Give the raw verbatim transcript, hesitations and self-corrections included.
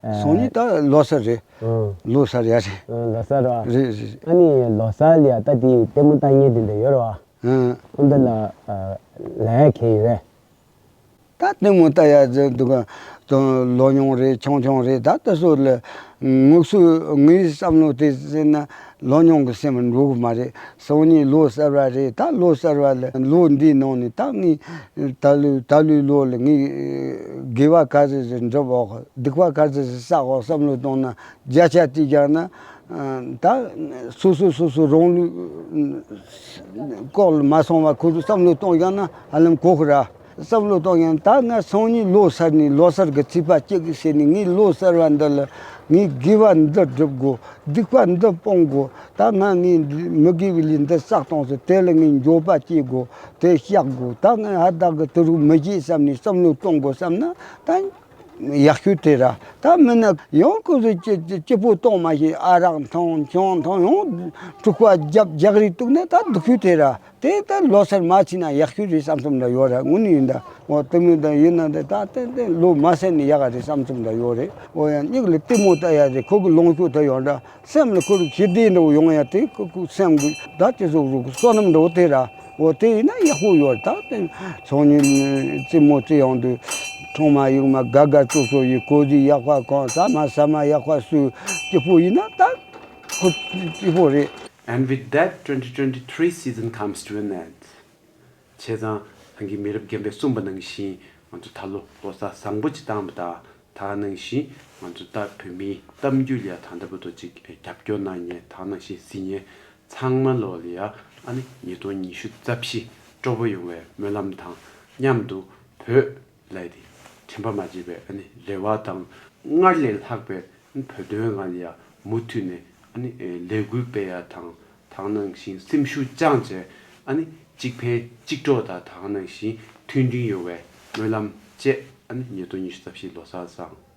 སང་ཉིན་ད་ལོ་གསར་རེད། ཨང་། ལོ་གསར་ཡ་རེད། ཨང་། ལོ་གསར་ར། རེད་རེད། ཨ་ནི་ལོ་གསར་ལ་ཡ་ད་དེ་ལྟད་མོ་ལྟ་མཁན་དེ་འདྲ་ཡོད་ར་བ། ཨང་། ཨ་འདི་ལ་ཨ་ལ་ཡ་གལ་ཡོད་རེད། ད་ལྟད་མོ་ལྟ་ཡ་ཟེར་འདུག་ག་ལོ་ཉུང་རེད། ཆུང་ཆུང་རེད། ད་དེ་ཚོ་ལ་ངུ་སུ་ངའི་བསམ་བློ་དེ་ཟེར་ན། ལོ་ཉུང་གི་སེམས་འགྲོ་གི་མ་རེད། སང་ཉིན་ལོ་གསར་བ་རེད། ད་ལོ་གསར་བ་ལ་ལོ་འདིའི་ནང་ནས་ད་ངས་ད་ལོའི་ད་ལོའི་ལོ་ལ་ངས་དགེ་བ་ག་ཚོད་ཅིག་འགྲུབ་འོག་སྡིག་པ་ག་ཚོད་ཅིག་བསགས་འོག་བསམ་བློ་བཏང་ན། བརྒྱ་ཆ་དེ་བརྒྱབ་ན་ད་སོ་སོ་སོ་སོ་རང་ལུས་ལྐོག་ལ་མ་སོང་བ་ཁོ་ཚོ་བསམ་བློ་གཏོང་བཞག་ན་ཧ་ལམ་གོ་གི་ར། བསམ་བློ་གཏོང་ཡང་ད་ང་སང་ཉིན་ལོ་གསར་ནས་ལོ་གསར་གྱི་ཚིག་པ་གཅིག་གིས་བཤད་ནས། ངས་ལོ་གསར་བ་འདི་ལ་ངས་དགེ་བ་འདི་སྒྲུབ་དགོས། སྡིག་པ་འདི་སྤོང་དགོས། ད་ང་ངས་མི་དགེ་བའི་ལས་འདི་བསགས་བཏང་ཟེར། དེ་ལ་ངས་འགྱོད་པ་སྐྱེ་དགོས། དེ་བཤགས་དགོས། ད་ངས་ཧ་ད་གི་དེ་རུ་མི་བྱེད་བསམ་ནས་བསམ་བློ་གཏོང་དགོས་བསམ་ན་ད། ཡག་ཤོས་དེ་ར། ད་མིན་ན་ཡང་ཁོ་ཚོས་སྐྱིད་སྐྱིད་པོ་གཏོང་མ་ཤེས། ཨ་རག་འཐུང་ཆང་འཐུང་ཡང་འཁྲུག་པ་རྒྱབ་རྒྱག་རེས་གཏུག་ན་ད་སྡུག་ཤོས་དེ་ར། དེ་ད་ལོ་སར་མ་ཕྱིན་ན་ཡག་ཤོས་རེད་བསམ་སོམ་འདྲ་ཡོད་ར། དངོས་གནས་ཡིན་ད། འོ་དེ་མིན་ད་ཡིན་ན་ད་ད་ཏན་ཏན་ལོ་མ་སར་ནས་ཡག་ག་རེད་བསམ་སོམ་འདྲ་ཡོད་རེད། འོ་ཡང་མྱིག་ལ་ལྟད་མོ་ལྟ་ཡ་རེད། ཁོ་གི་ལོངས་སྤྱོད་ད་ཡོད་འདྲ། སེམས་ལ་ཁོ་རུ་ཞི་བདེ་འདྲ་བོ་ཡོང་ཡ་དེ་ཁོ་ཁོ་སེམས་ཀྱི་ད་ཅི་ཟུག་རུ་བསོད་ནམས་འདྲ་བོ་དེ་ར། འོ་དེ་ཡིན་ན་ཡག་པོ་ཡོད་རེད། ད་དེ་ཚོང་ཉིན་རྩེད་མོ་རྩེ་ཡོང་དུས་ཁྲོང་མ་ཡུག་མ་དགའ་དགའ་སྤྲོ་སྤྲོ་ཡིས་གོ་ཟི་ཡག་པ་གང་ཟ་མ་ཟ་མ་ཡག་པ་སུ་སྐྱིད་པོ་ཡིན་ན་ད་ཁོ་སྐྱིད་པོ་རེད། And with that, twenty twenty-three season comes to an end. བྱས་ཙང་ད་གིན་མི་རབས་རྒན་པས་གསུངས་པ་ནང་བཞིན་ང་ཚོ་ད་ལོ་ལོ་གསར་བཟང་པོ་ཅིག་བཏང་བ་དང་། ད་ནང་བཞིན་ང་ཚོ་ད་བོད་མིའི་གཏམ་རྒྱུད་ལ་ཡ་ད་ལྟ་བར་དུ་ཅིག་རྒྱབ་སྐྱོར་གནང་མཁན། ད་ནང་བཞིན་གཟིགས་མཁན་ཚང་མ་ལོ་ལ་ཡ་ཨ་ནི་ཉིས་སྟོང་ཉི་ཤུ་རྩ་བཞི་སྤྲོ་པོ་ཡོང་བའི་སྨོན་ལམ་དང་མཉམ་དུ། བོད་ལས་དེ་དྲན་པ་མ་བརྗེད་པའི་ཨ་ནི་རེ་བ་དང་སྔར་ལས་ལྷག་པའི་བོད་དོན་ལ་ཡ་མུ་མཐུད་ནས་ཨ་ནི་ལས་འགུལ་སྤེལ་ཡ་དང་། ད་ནང་བཞིན་སེམས་ཤུགས་བཅངས་བྱས་ཨ་ནི་གཅིག་ཕན་གཅིག་གྲོགས་དང་། ད་ནང་བཞིན་མཐུན་སྒྲིལ་ཡོང་བའི་སྨོན་ལམ་བཅས། ཨ་ནི་ཉིས་སྟོང་ཉི་ཤུ་རྩ་བཞི་ལོ་གསར་བཟང་།